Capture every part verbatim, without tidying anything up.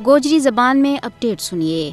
گوجری زبان میں اپڈیٹ سنیے۔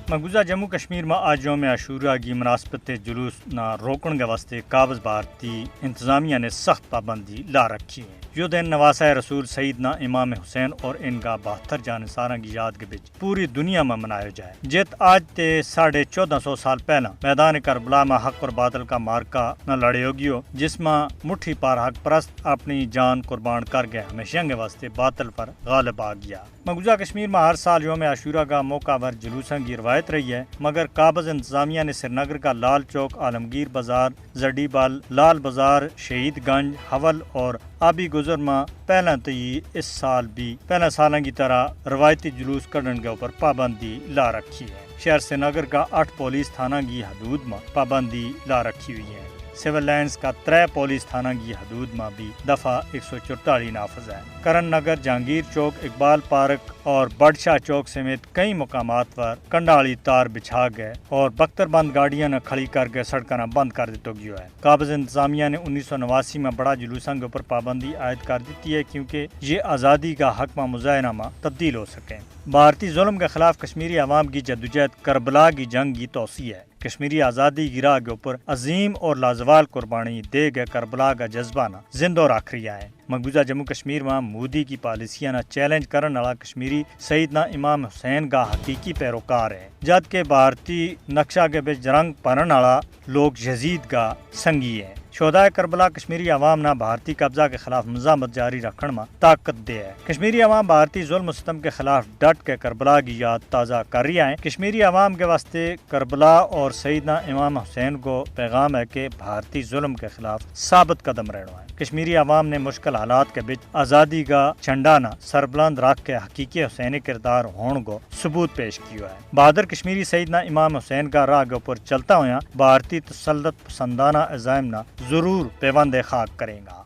مقبوضہ جموں کشمیر ما آج یوم عاشورہ کی مناسبت تے جلوس نا روکن کے واسطے قابض بھارتی انتظامیہ نے سخت پابندی لا رکھی ہے۔ یوہ دن نواسہ رسول سیدنا امام حسین اور ان کا بہتر جانثاراں کی یاد کے بچ پوری دنیا ما منایو جائے۔ جت آج تے ساڑھے چودہ سو سال پہلاں میدان کربلا ما حق اور باطل کا مارکا نا لڑیو گیو، جس ما مٹھی پار حق پرست اپنی جان قربان کر کے ہمیشہ کے واسطے باطل پر غالب آ گیا۔ مقبوضہ کشمیر ما ہر سال یوم عاشورہ کا موقع پر جلوساں کی روایت رہی ہے، مگر قابض انتظامیہ نے سرینگر کا لال چوک، عالمگیر بازار، زڈی بل، لال بازار، شہید گنج، حول اور آبی گزر ما پہلاں تے ہی اس سال بھی پہلاں سالاں کی طرح روایتی جلوس کڈن کے اپر پابندی لا رکھی ہے۔ شہر سرینگر کا اٹھ پولیس تھانہ کی حدود ما پابندی لا رکھی ہوئی ہے۔ سول لائنز کا ترے پولیس تھانہ کی حدود ما بھی دفعہ ایک سو چرتالیس نافذ ہے۔ کرن نگر، جہانگیر چوک، اقبال پارک اور بڈشاہ چوک سمیت کئی مقامات پر کنڈا والی تار بچھا گئے اور بختر بند گاڑیاں نا کھڑی کر کے سڑکاں نا بند کر دتو گیو ہے۔ قابض انتظامیہ نے انیس سو نواسی ما بڑا جلوساں کے اپر پابندی عائد کر دیتی ہے، کیونکہ یہ آزادی کا حق ما مظاہرہ ما تبدیل ہو سکیں۔ بھارتی ظلم کے خلاف کشمیری عوام کی جدوجہد کربلا کی جنگ کی توسیع ہے۔ کشمیری آزادی کی راہ کے اپر عظیم اور لازوال قربانی دے گئے کربلا کا جذبہ نا زندو رکھ رہیا ہے۔ مقبوضہ جموں کشمیر ما مودی کی پالیسیاں نا چیلنج کرن والا کشمیری سیدنا امام حسین کا حقیقی پیروکار ہے، جد کہ بھارتی نقشہ کے بچ رنگ پرن والا لوگ یزید کا سنگی ہے۔ شہدائے کربلا کشمیری عوام نا بھارتی قبضہ کے خلاف مزاحمت جاری رکھن ما طاقت دے ہے۔ کشمیری عوام بھارتی ظلم و ستم کے خلاف ڈٹ کے کربلا کی یاد تازہ کر رہیا ہے۔ کشمیری عوام کے واسطے کربلا اور سیدنا امام حسین کو پیغام ہے کہ بھارتی ظلم کے خلاف ثابت قدم رہنو ہے۔ کشمیری عوام نے مشکل حالات کے بچ آزادی کا جھنڈا نا سربلند رکھ کے حقیقی حسینی کردار ہون کو ثبوت پیش کیو ہے۔ بہادر کشمیری سیدنا امام حسین کا راہ کے اپر چلتا ہویا بھارتی تسلط پسندانہ عزائم نا ضرور پیوند خاک کریں گا۔